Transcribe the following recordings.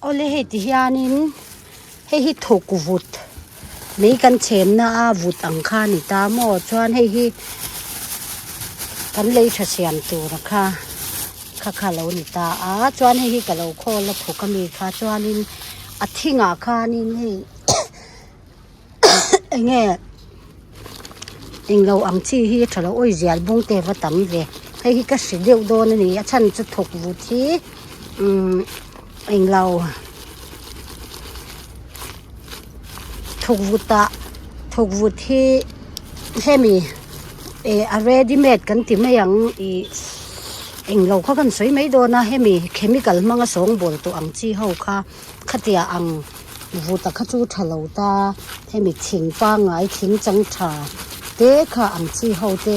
Awle hei ti hianin hei hi thuk vut mei kan chhenna a vut ang kha a ni ta maw chuan hei hi kan lei tha siam tur a kha kha kha lo ni ta a chuan hei hi ka lo khawl a thuk ami kha chuanin a thingah khanin hei eng nge englo ang chi hi a tha lo awi zial bung te va tam ve hei hi ka hre deuh dawn a ni a chhan chu thawk vut hi umm englo thawk vut ah thawk vut hi hemi eh a ready made kan ti mai ang ih englo kha kan sawi mai dawn a hemi chemical hmanga sawngbawl tawh ang chi ho kha khatia ang. Vuta kha chu tha lo ta, hemi thing pangngai thing chang tha te kha ang chi ho te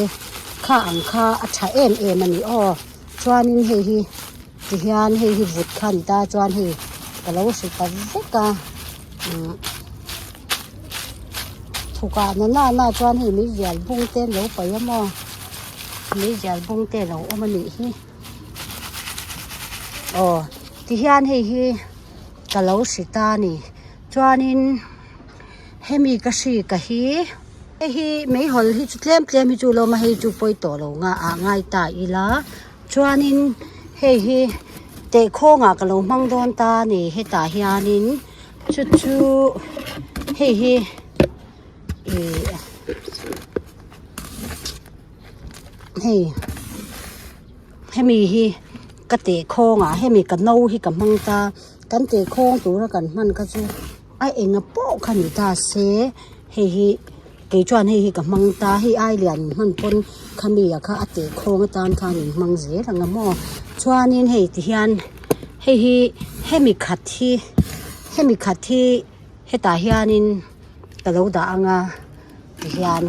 kha ang kha a tha em em a ni aw. Chuanin hei hi tihian hei hi vut kha a ni ta chuan hei ka lo hre ta vek a umm thukah na na na chuan hei meizial bung te an lo paih a maw meizial bung te a lo awm a nih hi aw tihian hei hi. Ka lo hri ta a ni. Chuanin hemi ka hri ka hi hei hi meihawl hi chu tlem tlem hi chu lawm a hei chu pawi tawh lo nga ah ngai ta ila chuanin hei hi tehkhawngah ka lo hmang dawn ta a ni hetah hianin chu chu hei hi ih hei. Hemi hi ka teh khawng ah hemi ka no hi ka hmang ta kan teh khawng tura kan hman kha chu a enga pawh kha ni ta se hei hi kei chuan hei hi ka hmang ta hei ai lian hman pawn khami ah kha a teh khawng atan khan in hmang zel ang a maw chuanin hei ti hian hei hi hemi khat hi hemi khat hi hetah hianin ka lo dah ang a tihian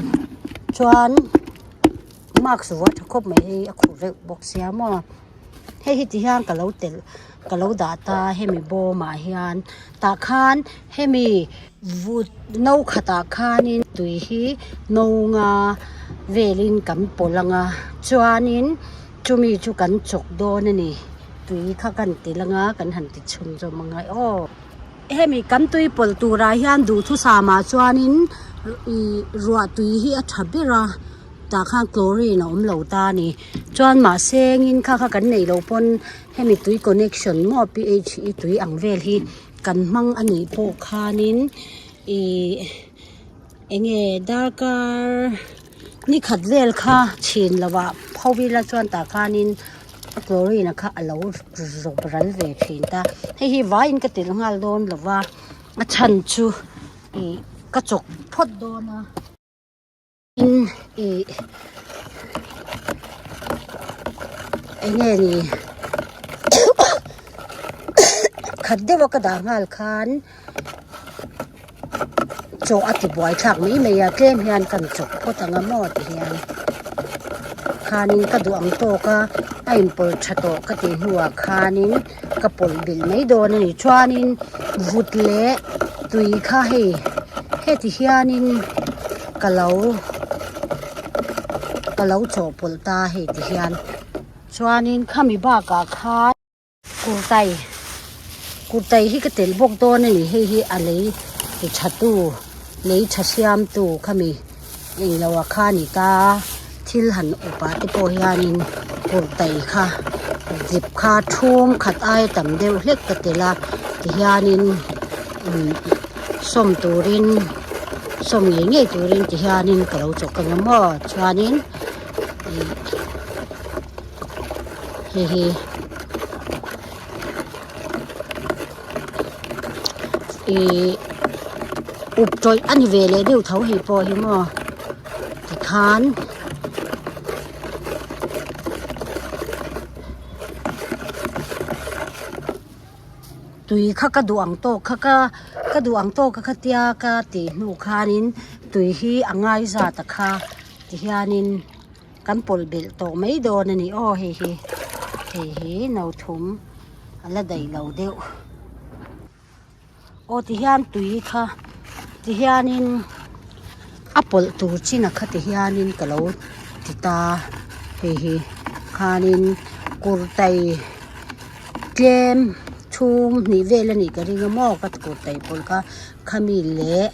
chuan. Mask vuah tha khawp mai hei a khuh reuh bawk sia maw hei hi ti hian ka lo telh ka lo dah ta hemi bawmah hian tah khan hemi vut no khatah khanin tui hi no nga velin kan pawlh anga chuanin chumi chu kan chawk dawn a ni tui kha kan telh anga kan han ti chhun zawm angai aw. Hemi kan tui pawlh turah hian duhthusam ah chuanin ih ruah tui hi a tha ber a tah khan chlorine a awm lo ta a ni chuan mahse engin kha kha kan neih loh pawn hemi tui connection maw ph i tui ang vel hi kan hmang a nih pawh khanin ih eng nge darkar ni khat vel kha chhin loh ah pho ila chuan tah khanin a chlorine a kha a lo zawp ral ve thin ta hei hi vaiin ka telh nghal dawn lo va a chhan chu ih ka chawk phawt dawn a tin ih eng nge ni khat deuh a ka dah nghal khan chaw a ti buai thlak mai mai a tlem hian kan chawk phawt ang a maw ti hian khanin ka duh ang tawk a a inpawlh tha tawh ka tih hnuah khanin ka pawlh bilh mai dawn a ni chuanin vut leh tui kha hei heti hianin ka lo ka lo chawhpawlh ta hei ti hian chuanin khami bakah khan. Kurtai kurtai hi ka telh bawk dawn a ni hei hi a lei ti tha tu lei tha siam tu khami englo ah kha a ni ta thil han up ah te pawh hianin kurtai kha zip kha thum khat aia tam deuh hlek ka telh a tihianin umm sawm turin sawm ngei ngei turin tihianin ka lo chawk ang a maw chuanin ih. Hei hi ihh up tawih a ni ve leh deuh tho hei pawh hi maw tikhan tui kha ka duh ang tawk kha ka ka duh ang tawk a khatia ka tih hnu khanin tui hi a ngai zat a kha tihianin. Kan pawlh belh tawh mai dawn a ni aw hei hi hei hi no thum a la daih lo deuh aw ti hian tui kha ti hianin a pawlh tur chin a kha ti hianin ka lo ti ta hei hi khanin kurtai tlem. thum hnih vel a nih ka ring a maw ka kurtai pawlh kha khami leh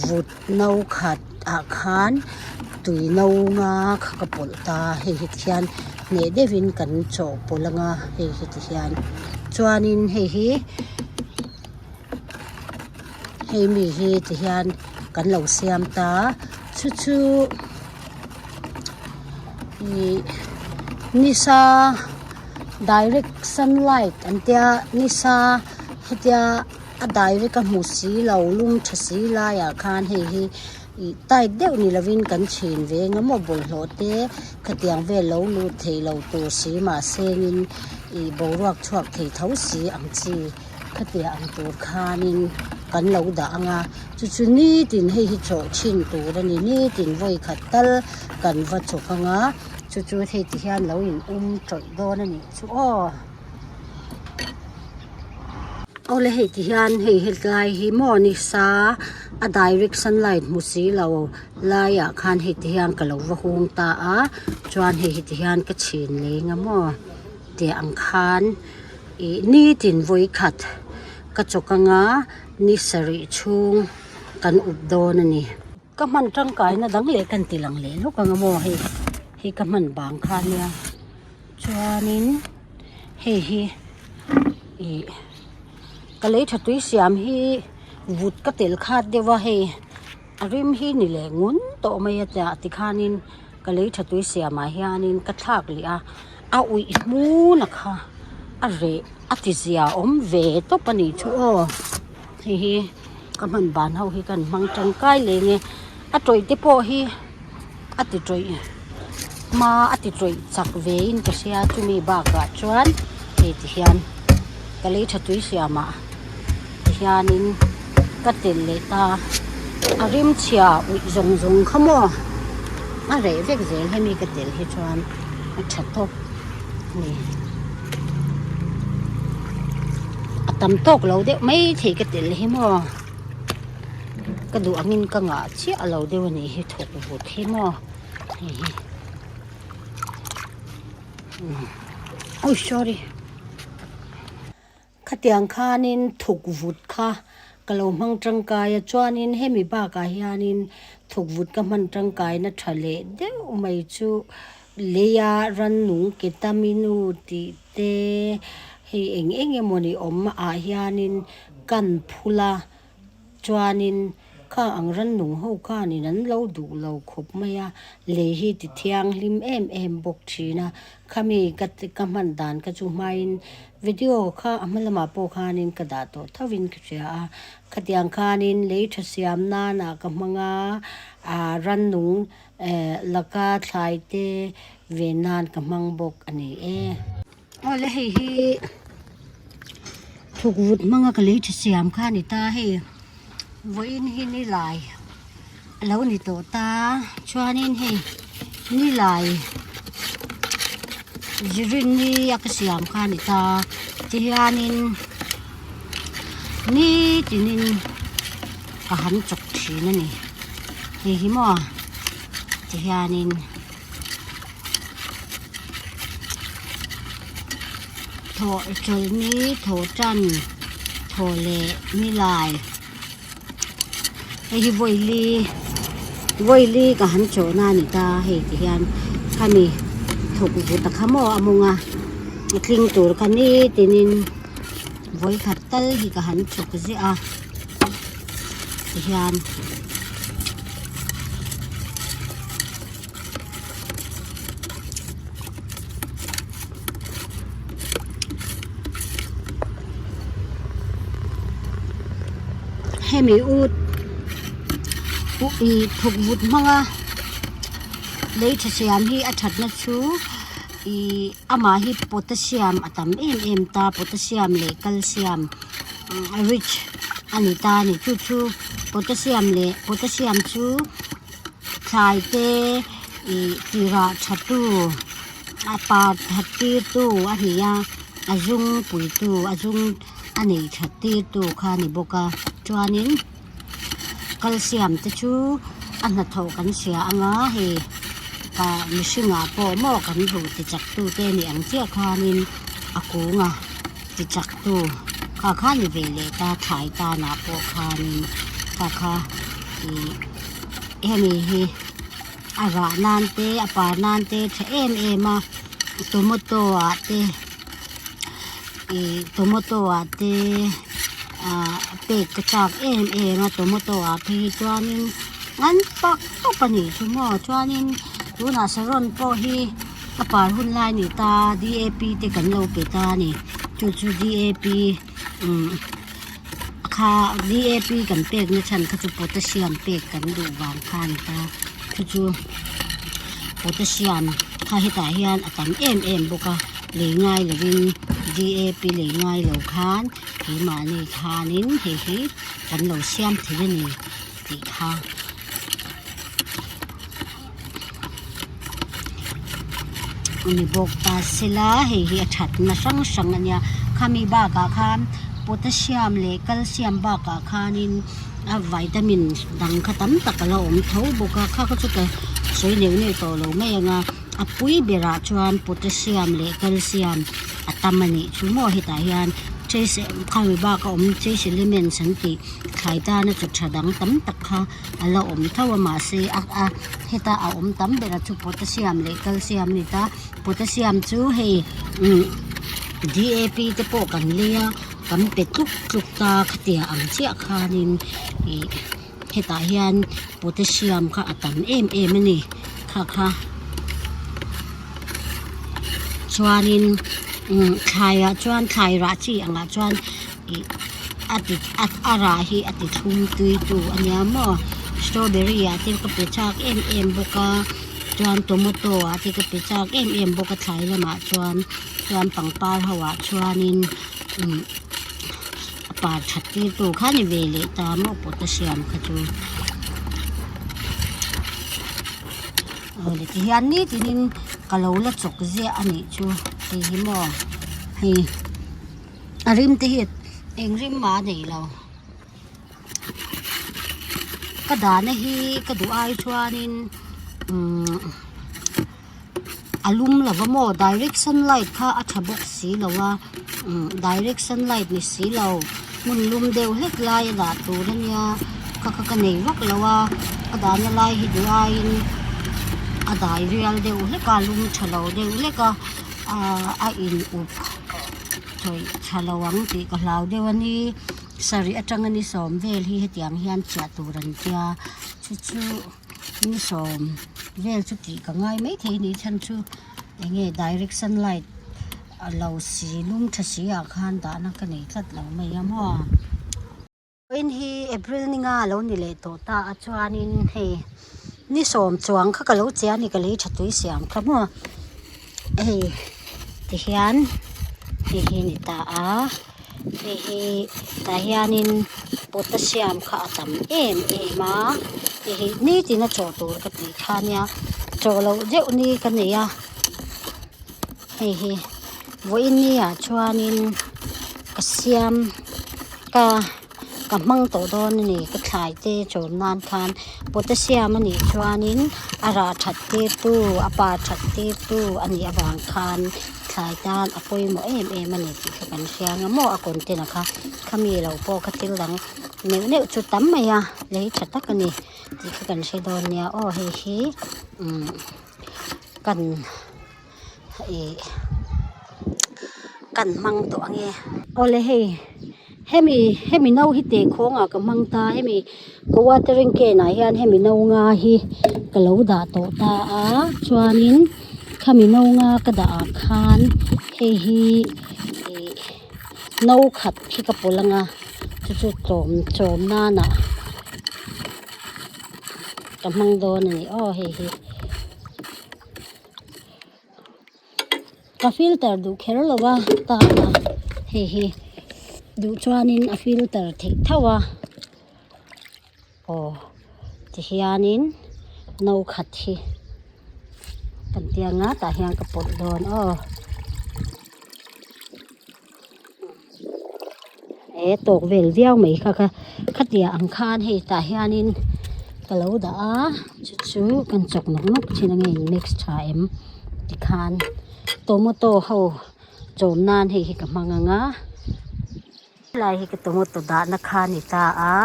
vut no khat ah khan tui no nga kha ka pawlh ta hei hi tikhian hneh deuhin kan chawhpawlh anga hei hi tikhian chuanin hei hi hei mi hi tihian kan lo siam ta chu chu ih nisa direct sunlight an tia nisa hetia a direct a hmu si lo lum tha si laiah khan hei hi ih tight deuh ni lovin kan chhin ve eng emaw bawlhhlawh te khatiang vel lo lut thei lo tur si mahsengin ih boruak chhuak thei tho si ang chi. Khatiang ang tur khanin kan lo dah ang a, chu chu nitin hei hi chawh chhin tur a ni, nitin vawi khat tal kan va chawk ang a, chu chu hei ti hian lo in um tawih dawn a nih chu aw. Awle hei ti hian hei helai hi maw ni sa a direct sunlight hmu si lo laiah khan hei ti hian ka lo va hung ta a, chuan hei hi ti hian ka chhin leng a maw tih ang khan. Ih nitin vawi khat ka chawk anga ni sarih chhung kan up dawn a ni. Ka hman tangkaina dang leh kan ti lang leh lawk anga maw hei hei ka hman bang kha nia chuanin hei hi ih ka lei tha tui siam hi vut ka tel khat deuh a hei a rim hi ni leh ngun tawh mai a tia tikhanin ka lei tha tui siamah hianin ka thlak leh a. A uih hmun a kha a reh a ti zia awm ve tawp a nih chu aw hei hi ka hman ban ho hi kan hmang tangkai leh nge a tawih te pawh hi a ti tawih hma a ti tawih chak ve in ka hria chumi bakah chuan hei ti hian ka lei tha tui siam ah ti hianin ka tel leh ta a rim chhia uih zawng zawng kha maw a reh vek zel hemi ka tel hi chuan a tha tawk a ni a tam tawk lo deuh mai thei ka tel hi maw ka duh angin ka ngah chiah lo deuh a nih hi thawk vut hi maw hei hi ui sorry. Khatiang khanin thuk vut kha ka lo hmang tangkai a, chuanin hemi bakah hianin thuk vut ka hman tangkaina tha leh deuh mai chu leia rannung ke taminu tih te hei eng eng emawni awm ah hianin kan phul a. Chuanin kha ang rannung ho khanin an lo duh lo khawp mai a, lei hi ti thianghlim em em bawk thin a, khami ka ka hman dan kha chu hmain video kha a hma lamah pawh khanin ka dah tawh thovin ka hria a, khatiang khanin lei tha siam nanah ka hmang a, ah rannung eh laka thlai te ve nan ka hmang bawk a ni e. Awle hei hi thukvut hmanga ka lei tha siam kha a ni ta hei vawiin hi nilai a lo ni tawh ta chuanin hei nilai zirinni a ka siam kha a ni ta tihianin nitinin ka han chawk thin a ni hei hi maw tihianin. Thawh chawlhni thawh tan thawh leh ni lai hei hi vawili vawili ka han chawhna a ni ta hei ti hian khami thawk vut a kha maw a mawng a a tling tur kha nitinin vawikhat tal hi ka han chawk ziah a tihian. Hemi ut ih thawk vut hmanga lei tha siam hi a thatna chu ih amah hi potassium a tam em em ta potassium leh calcium rich a ni ta a ni chu chu potassium leh potassium chu. Thlai te ih tirah tha tu a par that tir tu a ni a a zum pui tu a zum a nei that tir tu kha a ni bawk a chuanin calcium te chu a hnathawh kan hria anga hei ah mihringah pawh maw kan ruh ti chak tu te a nih ang chiah khanin a kung a. Ti chak tu kha kha ni ve leh ta thlai tanah pawh khanin kha kha ih hemi hi a rah nan te a par nan te tha em em a tomato ah te ih tomato ah te ah pek ka chak em em a tomato ah phei hi chuanin an pak tawp a nih chu maw chuanin tunah saron pawh hi. A par hun lai ni ta D_A_P te kan lo pe ta a ni chu chu D_A_P umm kha D_A_P kan pek na chhan kha chu potassium pek kan duh vang kha a ni ta chu chu potassium kha hetah hian a tam em em bawk a lei ngai lovin D_A_P lei ngai lo khan keimahni khanin hei hi kan lo siam thei a ni tih kha. Ni bawk ta sela hei hi a thatna hrang hrang a nia khami bakah khan potassium leh calcium bakah khanin a vitamin dang kha tam tak a la awm tho bawk a kha kha chu ka sawi neuh neuh tawh lo mai ang a a pui berah chuan potassium leh calcium a tam a nih chu maw hetah hian trace khami baka awm trace elements an tih thlai tana chaw tha dang tam tak kha. A la awm tho a mahse a a heta a awm tam ber a chu potassium leh calcium a ni ta potassium chu hei umm D A P te pawh kan lei a kan pe tluk tluk ta khatiang ang chiah khanin ih hetah hian potassium kha a tam em em a ni kha kha chuanin umm thlai ah chuan thlai rah chi angah chuan ih a ti a rah hi a ti thlum tui tu a nia maw strawberry ah te ka pe chak em em bawk a chuan tomato ah te ka pe chak em em bawk a thlai lamah chuan chuan pangpar ho ah chuanin umm a par that tir tu kha ni ve leh ta maw potassium kha chu awle tihian nitin in ka lo la chawk ziah a nih chu hei hi maw hei. A rim te hi eng rim mah a nei lo ka dahna hi ka duh ai chuanin umm a lum lo va maw direct sunlight kha a tha bawk si lo a umm direct sunlight ni si lo hmun lum deuh hlek lai a dah tur a nia kha kha ka nei vak lo a ka dahna lai hi duh aiin a dai rial deuh hlek a lum tha lo deuh hlek a ahh a in up. Chawih tha lo ang tih ka hlau deuh a ni sarih atanga ni sawm vel hi hetiang hian chiah tur an tia chu chu ni sawm vel chu tih ka ngai maithei a ni chhan chu enge direct sunlight a lo si lum tha si ah khan dahna ka nei tlat lo mai a maw. Vawiin hi April ni nga a lo ni leh tawh ta a chuanin hei ni sawm chuang kha ka lo che a ni ka lei tha tui siam kha maw hei tihian hei hi a ni ta a hei hi tah hianin potassium kha a tam em em a hei hi nitin a chawh tur ka tih kha ania chawh loh deuh ni ka nei a hei hi vawiin ni ah chuanin ka siam. Ka ka hmang tawh dawn a ni ka thlai te chawm nan khan potassium a nih chuanin a rah that tir tu a pa that tir tu a nih avang khan thlai tan a pawimawh em em a ni tih kha kan hria ang a maw a content a kha khami lo pawh kha thil dang neuh neuh chu tam mai a lei tha tak a ni tih kha kan hre dawn nia aw hei hi umm kan. Ih kan hmang tawh ange. Awle hei hemi hemi no hi teh khawng ah ka hmang ta hemi ka watering can ah hian hemi no nga hi ka lo dah tawh ta a chuanin khami no nga ka dah ah khan hei hi ih no khat hi ka pawlh anga chu chu tlawm chawm nan ah ka hmang dawn a ni aw hei hi. Ka filter duh kher lo a tana hei hi duh chuanin a filter theih tho a aw tihianin no khat hi kan tia nga tah hian ka pawlh dawn aw. He tawk vel viau mai kha kha khatia ang khan hei tah hianin ka lo dah a chu chu kan chawk nawk nawk thin ange in mix tha em tikhan tomato ho. Chawm nan hei hi ka hmang ang a. Helai hi ka tomato dahna kha a ni ta a,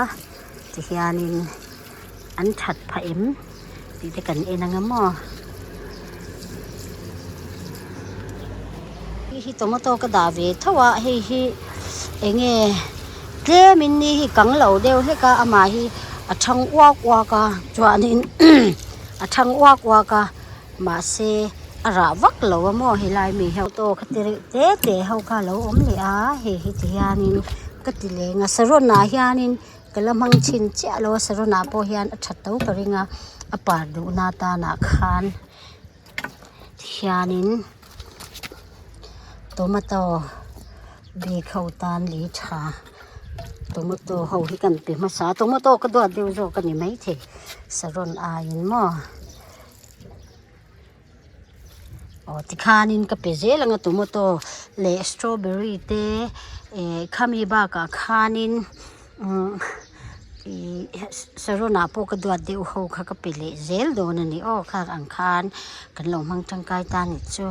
tihianin an that phah em tih te kan en ang a maw. Hei hi tomato ka dah ve tho a, hei hi eng nge tlemin ni hi kang lo deuh hlek a, amah hi a thang uak uak a chuanin a thang uak uak a. Mahse a rah vak lo a maw helai mi hian auto kha te reuh te te ho kha a lo awm leh a hei hi ti hianin ka ti leng a saron ah hianin ka la hmang chhin chiah lo a saron ah pawh hian a that tho ka ring a a par duh na tan ah khan ti hianin tomato bik ho tan lei tha tomato ho hi kan pe hmasa a tomato ka duat deuh zawk a ni maithei saron aiin maw. Aw tikhanin ka pe zel ang a tomato leh strawberry te eh khami bakah khanin umm ihh saron ah pawh ka duat deuh ho kha ka pe leh zel dawn a ni aw khang ang khan kan lo hmang tangkai ta a nih chu.